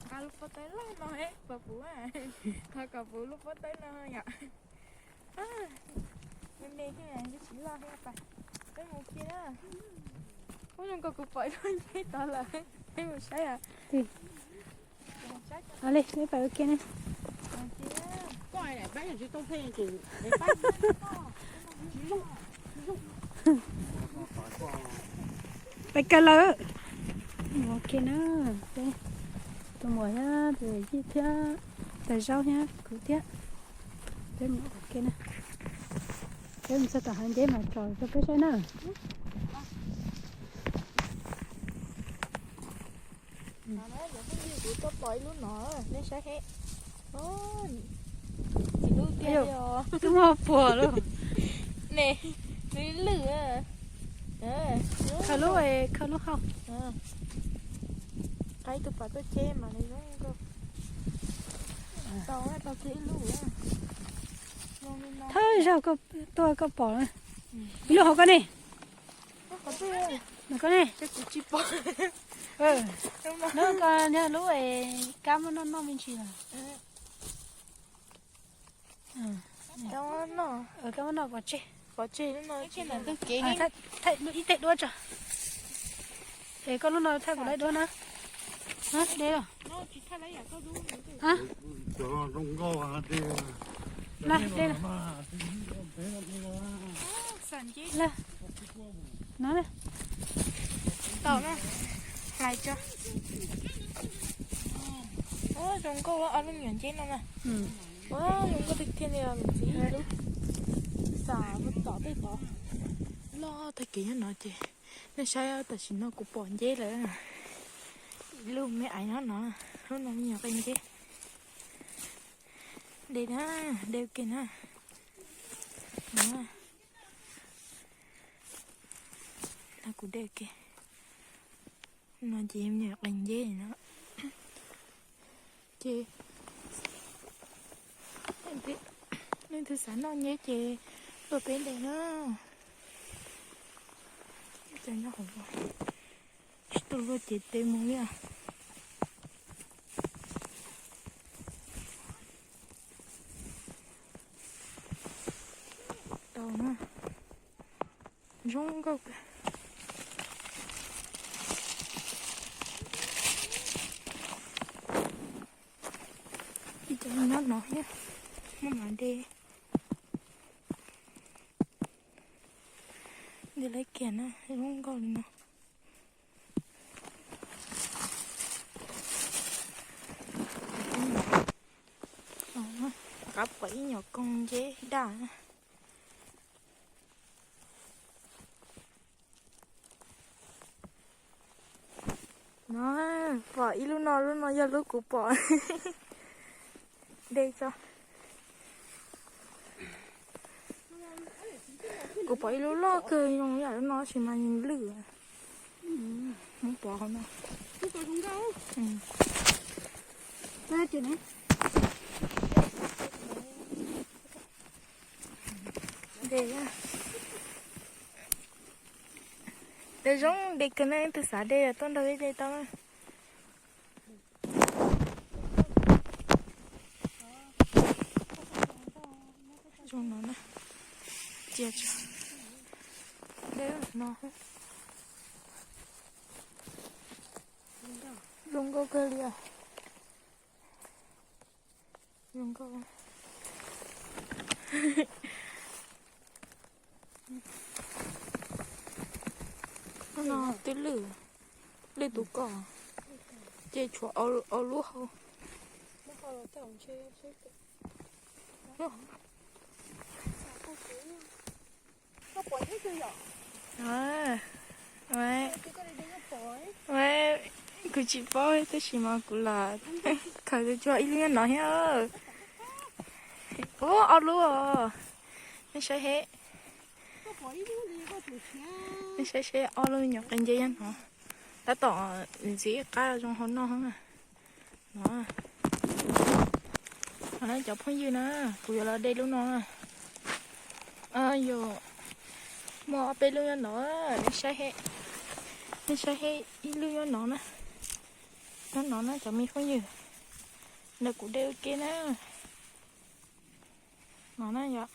Nqa lub pob tawb loj no, puas puv? Thov kom puv lub pob tawb no yom. Me me thiab, tsis loj thiab pas. Peb mus ua ke na. Ub, zoo nkaus kuv pom ib lub nceb tod lawm, peb mus saib. Li, peb pais ua ke na. Pais kawg lawm. Mus ua ke na, peb tus muam thiab tus yij thiab, tus zaub thiab kuv thiab, peb mus ua ke na. Peb mus txog tom hav nceb mas tso rau peb saib na. Kuv tuaj pom ib lub no, nej saib he. Ib lub tiag li os. Twb muaj puas lawm. Ne, nws lwj. Khaws lub, khaws lub hau. Qaib tus pas tuaj ceb mas nws zoo nkauj. Tau, tau kiag ib lub. Thawj zaug koj tuaj koj pom na. Ib lub hauv koj ne. Koj ne. Hnub ko niag lub kab muab noj noj me ntsis lawm. Kab muab noj pov tseg. Thaij ib teg duab tso. Es koj lub no thaij kuv lub duab na. De los. De los. No. Tau na. Hlais tso. Ua zoo nkauj ob lub nyuam nceb no na. Ua zoo nkauj tiag tiag li os, me ntxhais. Xav mus tom tej tod. Loj tag kev nyob no ces nej saib, tam sim no kuv pom nceb lawm. Ib lub me aiv nyob no, lub no me nyuam qe nceb. De na, de ua ke na. Kuv de ua ke. No ces me nyuam qe nceb no. Ces leej twg xav noj nceb ces tuaj peb de na. Tsis tau luaj ces tes mus li. Tau na. Zoo nkauj kawg. Ib co nyob no thiab, muaj mas de. De lawv kiag na, zoo nkauj li no. Qab pom ib nyuam koog nceb daj. No, pom ib lub no, lub no yog lub kuv pom. De tso. Kuv pom ib lub loj kawg zoo yam lub no sis mas nws lwj. Muab pov hauv no. De, de zoo de kawg na, twg xav de tuaj nrog peb de tau. Zoo no na. Cia tso. De no. Zoo nkauj kawg li os. Zoo nkauj. No twb lwj, lwj tus ko, ces tshuav ob lub hauv. Kuv tsis paub tab sis mas kuv lam khaws tau ib lub nyob no thiab. Ua ob lub os. Nej saib he. Nej saib seb ob lub nyuam qe nceb nyob no. Tab tom ntxiv ib qab zoo hauv no. No, cov phooj ywg na, kuv yuav los de lub no. Yog muaj ob peb lub nyob no, nej saib he, ib lub nyob no na. Nyob no na cov me phooj ywg, ntawm kuv de ua ke na. No na yom,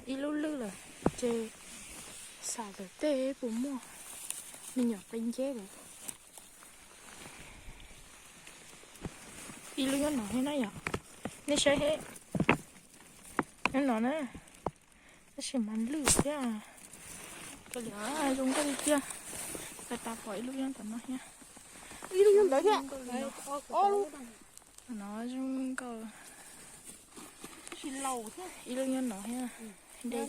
ib lub lwj lawm ces xam lawm tej puas muaj me nyuam qe nceb lawm. Ib lub nyob no thiab na yom, nej saib he, nyob no na, tab sis mas lwj thiab. Kav liam, zoo nkauj tiag tiag. Tas tas pom ib lub nyob tom no thiab. Ib lub nyob ntawd thiab. No zoo nkauj. Ib lub nyob no thiab. De,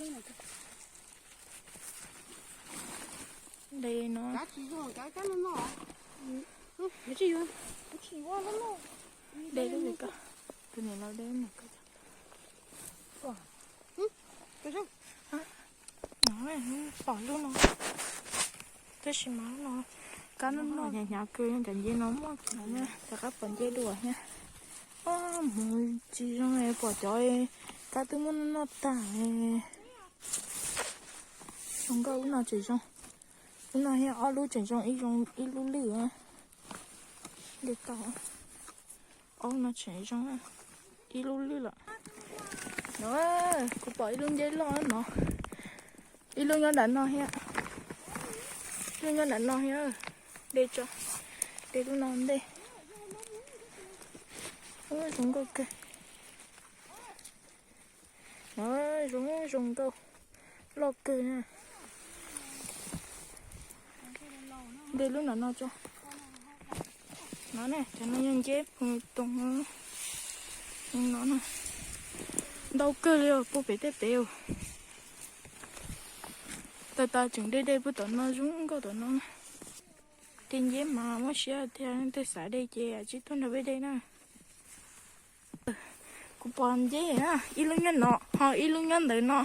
de no. De lub ko, tus niam laus de lub ko. No pom lub no, tab sis mas lub no kab noj noj hnyav hnyav kawg, cov nceb no muaj cov qab pom nceb dua thiab. Mus tsis zoo, pom cov kab twb muab noj noj tag. Zoo nkauj, lub no tseem zoo, lub no thiab ob lub tseem zoo, ib lub lwj. De tau, ob lub no tseem zoo, ib lub lwj lawm. No, kuv pom ib lub nceb loj no, ib lub nyob nram no thiab, ib lub nyob nram no thiab. De tso, de lub no ntej. Zoo nkauj kawg. No zoo, zoo nkauj, loj kawg na. De lub nram no tso. No na, cov no yog nceb phu toos no na. Ntau kawg li os, puag pem tej pem. Tas tas tseem de de puag tom no, zoo nkauj tom no. De nceb mas muab siab tiag, tej xav de ces tsis tuaj nrog peb de na. Kuv pom nceb, ib lub nyob no, ho ib lub nyob ntawm no.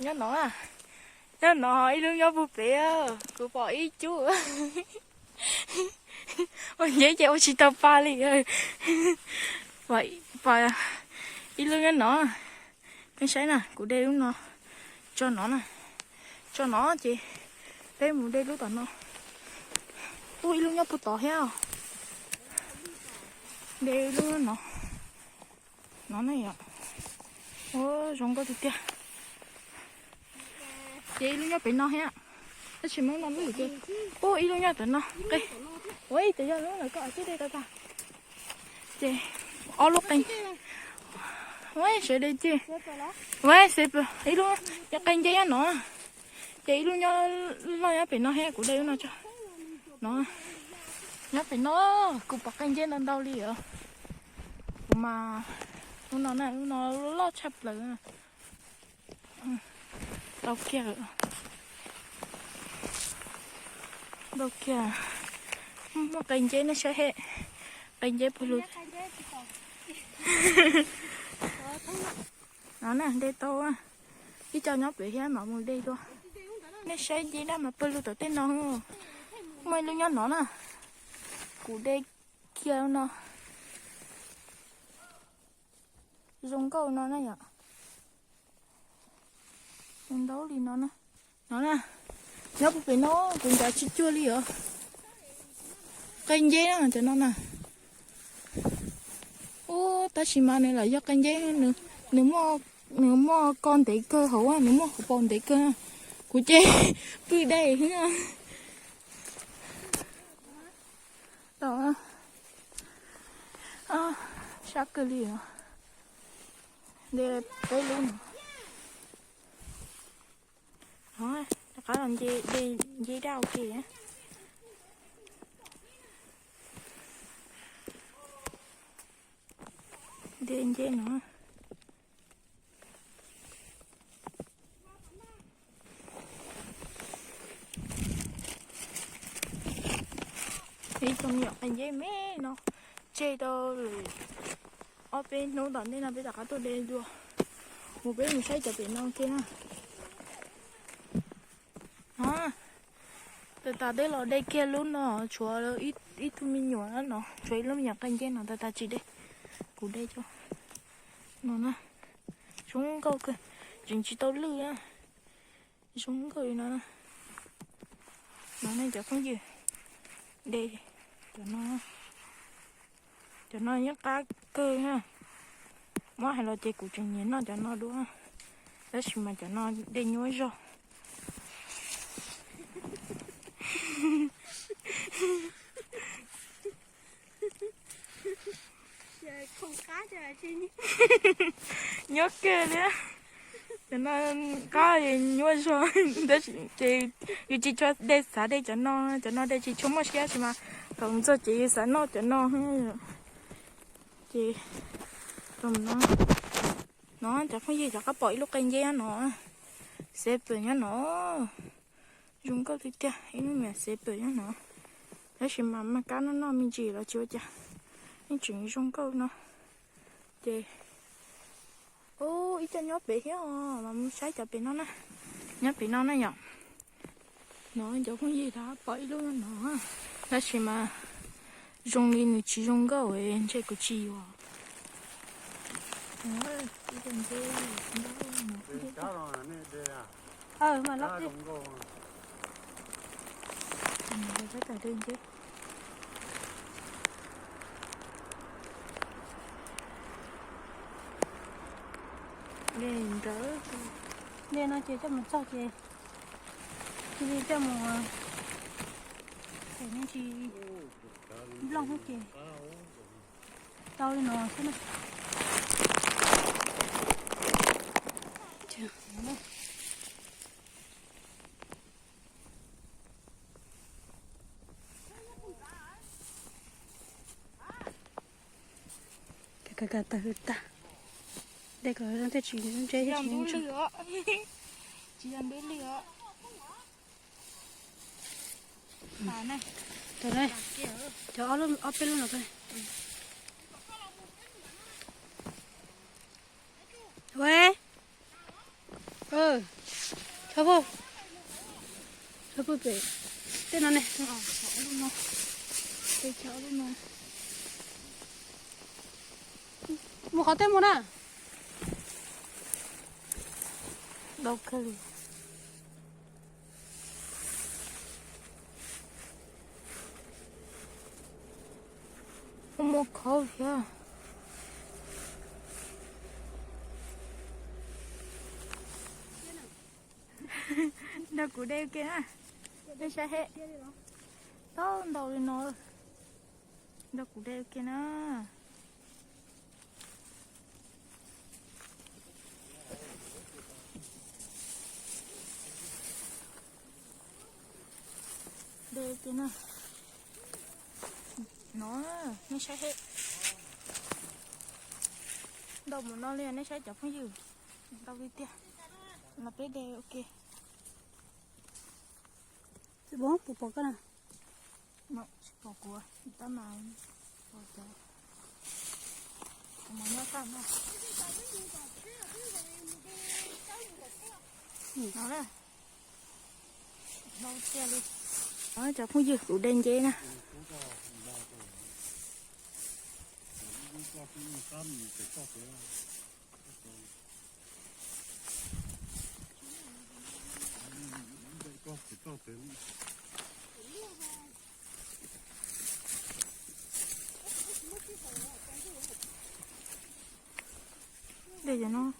Nyob no, nyob no, ib lub nyob puag pem. Kuv pom ib cub. Ua nceb ces ua tsis tau pa li. Pom ib lub nyob no. Peb saib na, kuv de lub no tso no na. Tso no ces peb mus de lub tom no. Ub, ib lub nyob puag tod thiab. De lub no, no na yom. Ua zoo nkauj tiag tiag. Ces ib lub nyob pem no thiab, tab sis muab no lub ces, ub, ib lub nyob tom no. Ua ib tug yog lub ntawm koj twb de tau tas. Ces ob lub qe, ua sawv de ces, ua xev, ib lub nyob qe nceb nyob no, ces ib lub nyob loj nyob pem no thiab, kuv de lub no tso. No, nyob pem no, kuv pom qe nceb ntau ntau li os. Kuv mas, lub no na, lub no loj tshaj plaws. Ntau kiag, ntau kiag. Muaj qe nceb nej saib he, qe nceb puag lug. No na, de tau, ib co nyob pem thiab mam mus de dua. Nej saib nceb daj mas pawg lug tom tej no. Muaj ib lub nyob no na, kuv de kiag no. Zoo nkauj no na yom. Zoo ntau li no na. No na, nyob puag pem no, kuv ncav tsis cuag li os. Qe nceb na cov no na. Ub, tab sis mas nws lam yog qe nceb, nws, nws muaj ko ntev kawg hauv, nws muaj hauv paus ntev kawg. Kuv ces pw dai xwb. Tau, sab kawg li os. De peb lub no. Rov qab los de nceb daj ua ke. De nceb no. Ib tug me nyuam qe nceb me no tseg tau lawm ob peb hnub tom ntej no peb rov qab tuaj de dua. Mus peb mus saib cov pem no kiag na. Tab tas dej los de kiag lub no, tshuav ib tug me nyuam no, tshuav ib lub me nyuam qe nceb no tab tas tsis de. Kuv de cov no na, zoo nkauj kawg, tseem tsis tau lwj na. Zoo nkauj li no na. No nej cov phooj ywg, De, cov no, cov no yeej qab kawg na. Muab hais los ces kuv tseem nyiam noj cov no dua, tab sis mas cov no dej nyuaj zog. Nyuaj kawg li. Cov no qab nyuaj zog, ces yus tsis tshua de xav de cov no, cov no de tsis tshua muaj siab tab sis mas thaum mus txog ces yus xav noj cov no. Ces no, no cov phooj ywg, cov qab pom ib lub qe nceb no, xev pwm nyob no, zoo nkauj tiag tiag, ib lub me xev pwm nyob no. Tab sis mas maj kab noj noj me ntsis los tsis ua cas, yeej tseem zoo nkauj no. Ces, ub, ib co nyob pem thiab os, mas mus saib cov pem no na. Nyob pem no na yom. No cov phooj ywg, pom ib lub no, tab sis mas zoo li nws tsis zoo nkauj, ntshe kuv tsis yuav. Dej no ces coj mus txog ces cia li coj mus, nplooj ces tau li no xwb na. Tawg tag, dej kom zoo thiaj tsis ntse thiab tsis ntse. Tsis yog ntub lwj os. Cov, cov ob peb lub no. Ue, txhob pw, txhob pw pem tej no ne. Mus qhov twg mus na? Ntau kawg li. Muaj khauv thiab. Nrog kuv de ua ke na. Nej saib hem, tau ntau li no. Nrog kuv de ua ke na. De ua ke na. No, nej saib hem. Ntau mus no li, nej saib cov phooj ywg. Ntau li tiag. Los peb de ua ke. Puas pom koj na? Tsis pom kuv, tab mas pom cov, mas nyob tag no. No na. Ntau tiag li. Cov phooj ywg, kuv de nceb na. De cov no.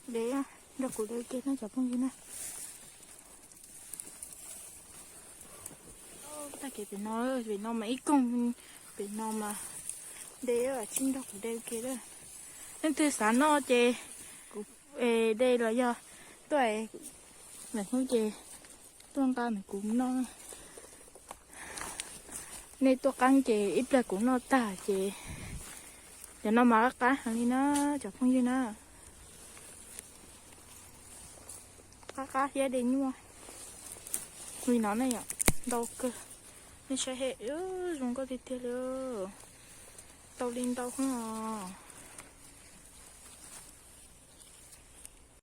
De, nrog kuv de ua ke na cov phooj ywg na. Tag kev pem no, pem no mas ib koog, pem no mas de, tsis nrog kuv de ua ke lawm. Leej twg xav noj ces kuv de los yog tuaj, lwm hnub ces tuaj nqa ntawm kuv noj. Nej tuaj qeeb ces ib pliag kuv noj tag ces, cov no mas qab qab heev li na cov phooj ywg na. Qab qab thiab de nyuaj li no ne yom, ntau kawg. Nej saib hem, zoo nkauj tiag tiag li. Tau li ntau heev os.